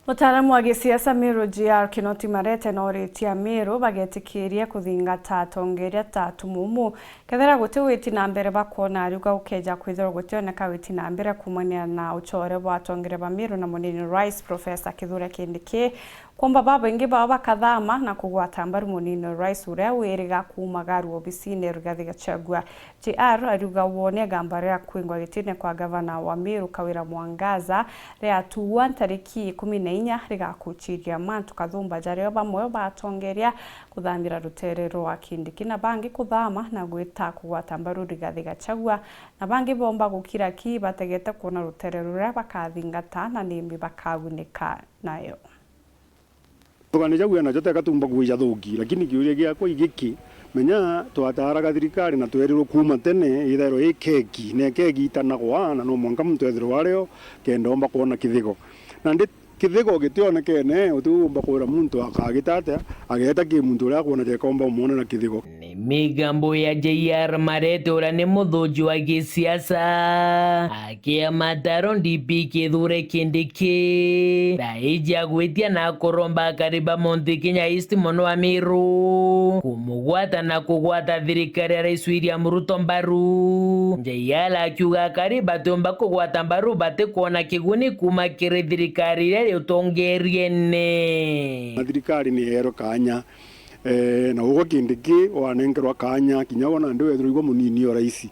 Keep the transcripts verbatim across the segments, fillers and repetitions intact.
Mutaaramu wa gisiasa Meru J R Kinoti Marete nooritie Ameru bagetikiria kuthingata atongeria ta atumumu kethira guti witi na mbere bakwona ariuga ukeja kwithirwa gutioneka witi na mbere kuumania na ucore bwa atongeria ba Meru na munini rais Professor Kithure Kindiki. Kwomba babaingi bao bakathama na kugwata mbaru munini rais uria wiriga kuumagarua obisine Rigathi Gachagua. J R ariuga wone igamba ria kwingwa gitine kwa gavana wa Meru Kawira Mwangaza riatuua ntariki ikumi na inya rigakuchiria mantu kathumba jario bamwe batongeria kuthamira rutere rwa Kindiki na bangi kuthama na gwita kugwata mbaru Rigathi Gachagua na bangi bomba gukira ki bategete kwona rutere ruria bakathingata na nimbi bakagunika nayo. Thugani jau enajo teka tumba kwija thuki, lakini kiuria giakwa i giki, menya twataaraga thirikari na twerirwe kuuma tene ithairwe i keki, na keki itanagwa na no mwanka muntu ethirwe ario kenda omba kwona kithigo. Nandi kithigo gitionekene, utiumba kwira muntu akagita atia, ageeta ki muntu uria akwona jekomba umwonera kithigo. Ni migambo ya J R Marete uria ni muthuji wa gisiasa. Kia mataro D P Kithure Kindiki, thaiji agwitia na kuromba akari ba Mount Kenya East mono Ameru kumugwata na kugwata thirikari ya Rais William Ruto mbaru. J R akiuga akari batiumba kugwata mbaru batikwona kiguni kuma kiri thirikari iria riutongeriene. Thirikari ni yerwe kanya, eh, na ugwe Kindiki wanenkerwa kanya kinya wona ndi wethirwa igwe munini o rais.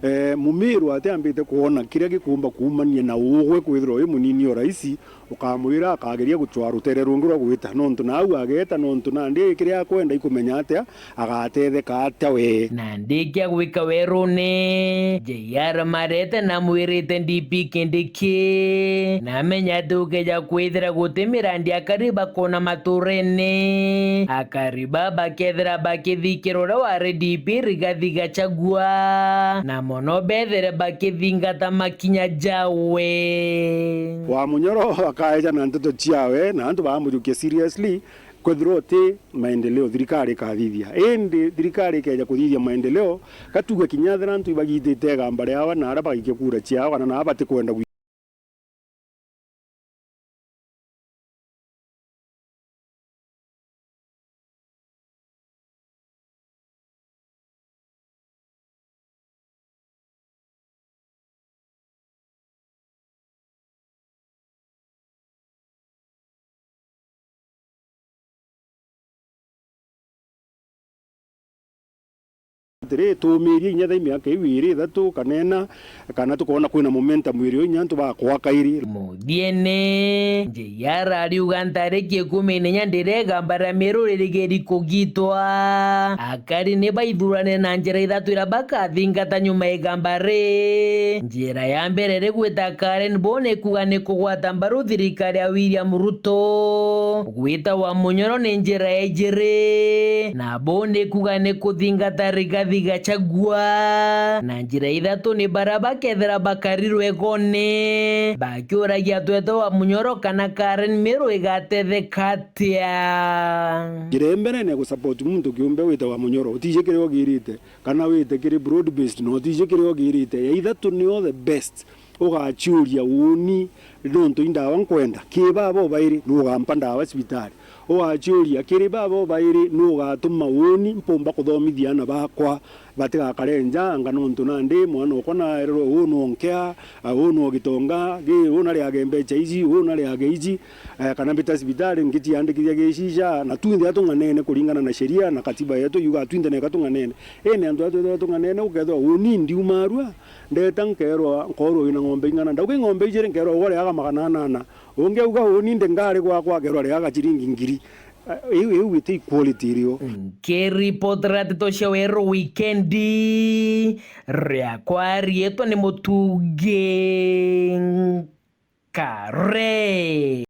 Eh, Mumiru atiambite kwona kiria gikumba kuumania na ugwe kwithirwa wi munini o rais, ukamwira akageria gucwaa rutere rungi rwa gwita, nontu nau ageeta, nontu nandi kiria akwenda ikumenya atia, agatetheka atia we. Nandi kia gwika werune, J R Marete namwirite D P Kindiki, namenya ati ukeja kwithira guti mirandi akari bakona maturene, akari ba bakethira bakithikira uria wari D P Rigathi Gachagua, na mono bethire bakithingata makinya jawe. Wa Munyoro akaeja na nteto ciawe, na antu bamujukia seriously, kwethirwa uti maendeleo thirikari ikathithia. Indi thirikari ikeja kuthithia maendeleo, gatuge kinya ethira antu ibagitite igamba riawa na aria bagaikia kura ciao, kana na batikwenda gwi- Atiri, tuumirie inya thaa miaka iu iri ithatu kana ina, kana tukoona kwina momentum irio inya antu bakwa kairi. Muthiene, J R ariuga ntariki ikumi na inya ndiria igamba ria Meru ririgeri kugitwa. Akari ni baithurane na njira ithatu iria bakathingata nyuma igamba ri. Njira ya mbere ri gwita Karen bo ni kuga ni kugwata mbaru thirikari ya William Ruto. Gwita wa Munyoro ni njira ya ijiri, na bo ni kuga ni kuthingata Rigathi Gachagua. Na njira ithatu ni bara bakethira bakari rwegone, bakiuragia twete wa Munyoro kana Karen Meru igatetheka atia. Njira ya mbere ni ya gusupport muntu kiumbe wite wa Munyoro, utiji kiria ugirite, kana wite kiri broad based, na utiji kiria ugirite. Ya ithatu niyo the best. Ugaciuria uuni, nontu i ndawa nkwenda. Ki baba ubairi, nu ugampa ndawa cibitari. Ugaciuria, kiri baba ubairi, nu ugatuma uuni mpumba kuthomithia aana bakwa, batigakare nja, anga nontu nandi mwana okwa naererwe uu nu onkea, uu nu ogitonga, gi uu nariage mbecha iji, uu nariage iji, eh, kana mbita cibitari ngiciandikithia gicica, na twinthe atung'anene kuringana na sheria na katiba yetu yuga twinthe neka tung'anene. Indi antu aria twithagwa tung'anene, ukethirwa uuni ndiuma arua, ndeta nkeerwa, nkoorwa wina ng'ombe ing'ana. Ndauga ing'ombe ijiri, nkeerwa ugwe riaga magana anana. Ungi auga uuni ndi ngari gwakwa, akeerwa riaga ciringi ngiri. Eh, iu, iu iti equality irio. Nkiripotera nteto cia Weru Wikendi, riakwa riitwa ni Mutungi Kare.